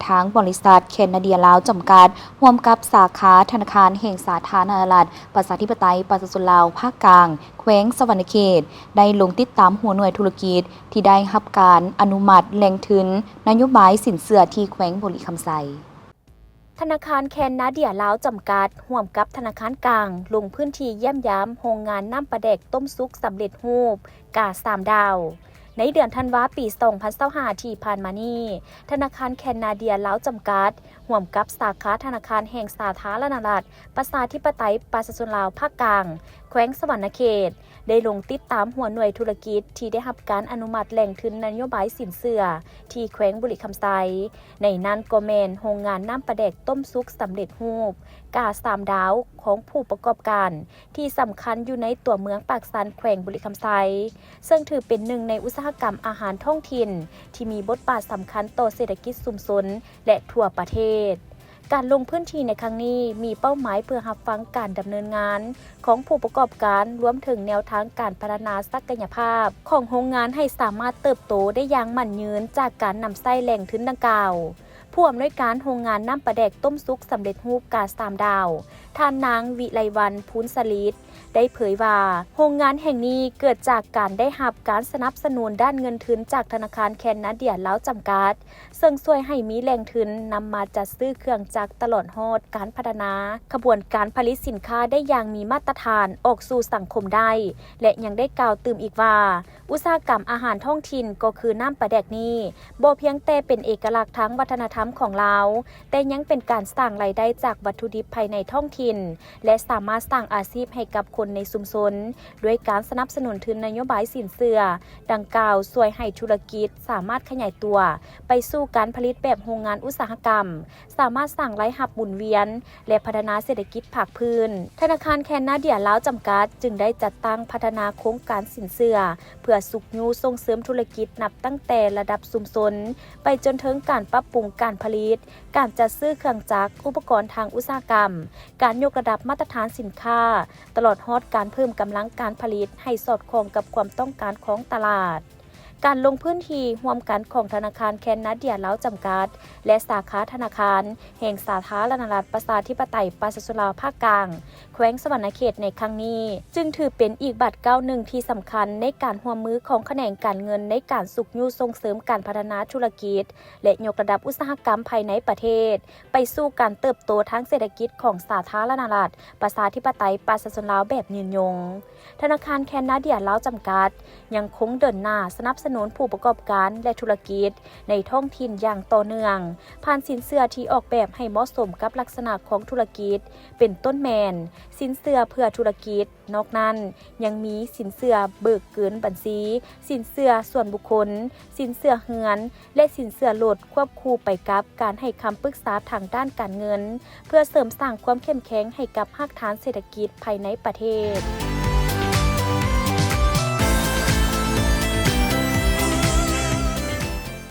ທາງບໍລິສັດແຄນນາເດຍລາວຈຳກັດ ຮ່ວມກັບສາຂາທະນາຄານແຫ່ງສາທາລະນະລັດ ປະຊາທິປະໄຕ ປະຊາຊົນລາວ ພາກກາງ ແຂວງສະຫວັນນະເຂດ ໄດ້ລົງຕິດຕາມຫົວໜ່ວຍທຸລະກິດ ທີ່ໄດ້ຮັບການອະນຸມັດແຫຼ່ງທຶນນະໂຍບາຍສິນເຊື່ອທີ່ແຂວງບໍລິຄຳໄຊ. ທະນາຄານແຄນນາເດຍລາວຈຳກັດ ຮ່ວມກັບທະນາຄານກາງ ລົງພື້ນທີ່ຢ້ຽມຢາມໂຮງງານນ້ຳປາແດກຕົ້ມສຸກສຳເລັດຮູບ ກາສາມດາວ. ໃນເດືອນທັນວາ ປີສອງພັນຊາວຫ້າ ທີ່ຜ່ານມານີ້, ທະນາຄານແຄນນາເດຍລາວຈຳກັດ ຮ່ວມກັບສາຂາທະນາຄານແຫ່ງສາທາລະນະລັດ ປະຊາທິປະໄຕ ປະຊາຊົນລາວ ພາກກາງ ແຂວງສະຫວັນນະເຂດ ໄດ້ລົງຕິດຕາມຫົວໜ່ວຍທຸລະກິດ ທີ່ໄດ້ຮັບການອະນຸມັດແຫຼ່ງທຶນນະໂຍບາຍສິນເຊື່ອ ທີ່ແຂວງບໍລິຄຳໄຊ, ໃນນັ້ນກໍແມ່ນໂຮງງານນ້ຳປາແດກຕົ້ມສຸກສຳເລັດຮູບ ກາສາມດາວ ຂອງຜູ້ປະກອບການທີ່ສຳຄັນຢູ່ໃນຕົວເມືອງປາກຊັນ ແຂວງບໍລິຄຳໄຊ, ເຊິ່ງຖືເປັນໜຶ່ງໃນອຸດສາຫະກຳອາຫານທ້ອງຖິ່ນ ທີ່ມີບົດບາດສຳຄັນຕໍ່ເສດຖະກິດຊຸມຊົນ ແລະ ທົ່ວປະເທດ. ການລົງພື້ນທີ່ໃນຄັ້ງນີ້ ມີເປົ້າໝາຍເພື່ອຮັບຟັງການດຳເນີນງານຂອງຜູ້ປະກອບການ, ລວມເຖິງແນວທາງການພັດທະນາສັກກະຍະພາບຂອງໂຮງງານໃຫ້ສາມາດເຕີບໂຕໄດ້ຢ່າງໝັ້ນຍືນ ຈາກການນຳໃຊ້ແຫຼ່ງທຶນດັ່ງກ່າວ. ຜູ້ອຳນວຍການໂຮງງານນ້ຳປາແດກຕົ້ມສຸກສຳເລັດຮູບກາສາມດາວ, ທ່ານນາງ ວິໄລວັນ ພູນສະລິດ ໄດ້ເຜີຍວ່າ ໂຮງງານແຫ່ງນີ້ເກີດຈາກການໄດ້ຮັບການສະໜັບສະໜູນດ້ານເງິນທຶນຈາກທະນາຄານແຄນນາເດຍລາວຈຳກັດ, ເຊິ່ງຊ່ວຍໃຫ້ມີແຫຼ່ງທຶນນຳມາຈັດຊື້ເຄື່ອງຈັກ ຕະຫຼອດຮອດການພັດທະນາຂະບວນການຜະລິດສິນຄ້າໄດ້ຢ່າງມີມາດຕະຖານອອກສູ່ສັງຄົມໄດ້ ແລະ ຍັງໄດ້ກ່າວຕື່ມອີກວ່າ ອຸດສາຫະກຳອາຫານທ້ອງຖິ່ນ ກໍຄືນ້ຳປາແດກນີ້ ບໍ່ພຽງແຕ່ເປັນເອກະລັກທາງວັດທະນະທຳຂອງລາວ, ແຕ່ຍັງເປັນການສ້າງລາຍໄດ້ຈາກວັດຖຸດິບພາຍໃນທ້ອງຖິ່ນ ແລະ ສາມາດສ້າງອາຊີບໃຫ້ກັບຄົນໃນຊຸມຊົນ ດ້ວຍການສະໜັບສະໜູນທຶນນະໂຍບາຍສິນເຊື່ອດັ່ງກ່າວ ຊ່ວຍໃຫ້ທຸລະກິດສາມາດຂະຫຍາຍຕົວໄປສູ່ການຜະລິດແບບໂຮງງານອຸດສາຫະກຳ, ສາມາດສ້າງລາຍຮັບໝູນວຽນ ແລະ ພັດທະນາເສດຖະກິດພາກພື້ນ. ທະນາຄານແຄນນາເດຍລາວຈຳກັດ ຈຶ່ງໄດ້ຈັດຕັ້ງພັດທະນາໂຄງການສິນເຊື່ອ ເພື່ອຊຸກຍູ້ສົ່ງເສີມທຸລະກິດ ນັບຕັ້ງແຕ່ລະດັບຊຸມຊົນ ໄປຈົນເຖິງການປັບປຸງການຜະລິດ, ການຈັດຊື້ເຄື່ອງຈັກ, ອຸປະກອນທາງອຸດສາຫະກຳ, ການຍົກລະດັບມາດຕະຖານສິນຄ້າ, ຕະຫຼອດຮອດການເພີ່ມກຳລັງການຜະລິດໃຫ້ສອດຄ່ອງກັບຄວາມຕ້ອງການຂອງຕະຫຼາດ. ການລົງພື້ນທີ່ຮ່ວມກັນຂອງທະນາຄານແຄນນາເດຍລາວຈຳກັດ ແລະ ສາຂາທະນາຄານແຫ່ງສາທາລະນະລັດ ປະຊາທິປະໄຕ ປະຊາຊົນລາວ ພາກກາງ ແຂວງສະຫວັນນະເຂດໃນຄັ້ງນີ້ ຈຶ່ງຖືເປັນອີກບາດກ້າວໜຶ່ງທີ່ສຳຄັນໃນການຮ່ວມມືຂອງຂະແໜງການເງິນໃນການຊຸກຍູ້ສົ່ງເສີມການພັດທະນາທຸລະກິດ ແລະ ຍົກລະດັບອຸດສາຫະກຳພາຍໃນປະເທດ ໄປສູ່ການເຕີບໂຕທາງເສດຖະກິດຂອງສາທາລະນະລັດ ປະຊາທິປະໄຕ ປະຊາຊົນລາວແບບຍືນຍົງ. ທະນາຄານແຄນນາເດຍລາວຈຳກັດ ຍັງຄົງເດີນໜ້າສະໜັບສະໜູນຜູ້ປະກອບການ ແລະ ທຸລະກິດໃນທ້ອງຖິ່ນຢ່າງຕໍ່ເນື່ອງ ຜ່ານສິນເຊື່ອທີ່ອອກແບບໃຫ້ເໝາະສົມກັບລັກສະນະຂອງທຸລະກິດ ເປັນຕົ້ນແມ່ນ ສິນເຊື່ອເພື່ອທຸລະກິດ, ນອກນັ້ນ ຍັງມີສິນເຊື່ອເບີກເກີນບັນຊີ, ສິນເຊື່ອສ່ວນບຸກຄົນ, ສິນເຊື່ອເຮືອນ ແລະ ສິນເຊື່ອລົດ ຄວບຄູ່ໄປກັບການໃຫ້ຄຳປຶກສາທາງດ້ານການເງິນ ເພື່ອເສີມສ້າງຄວາມເຂັ້ມແຂງໃຫ້ກັບຮາກຖານເສດຖະກິດພາຍໃນປະເທດ.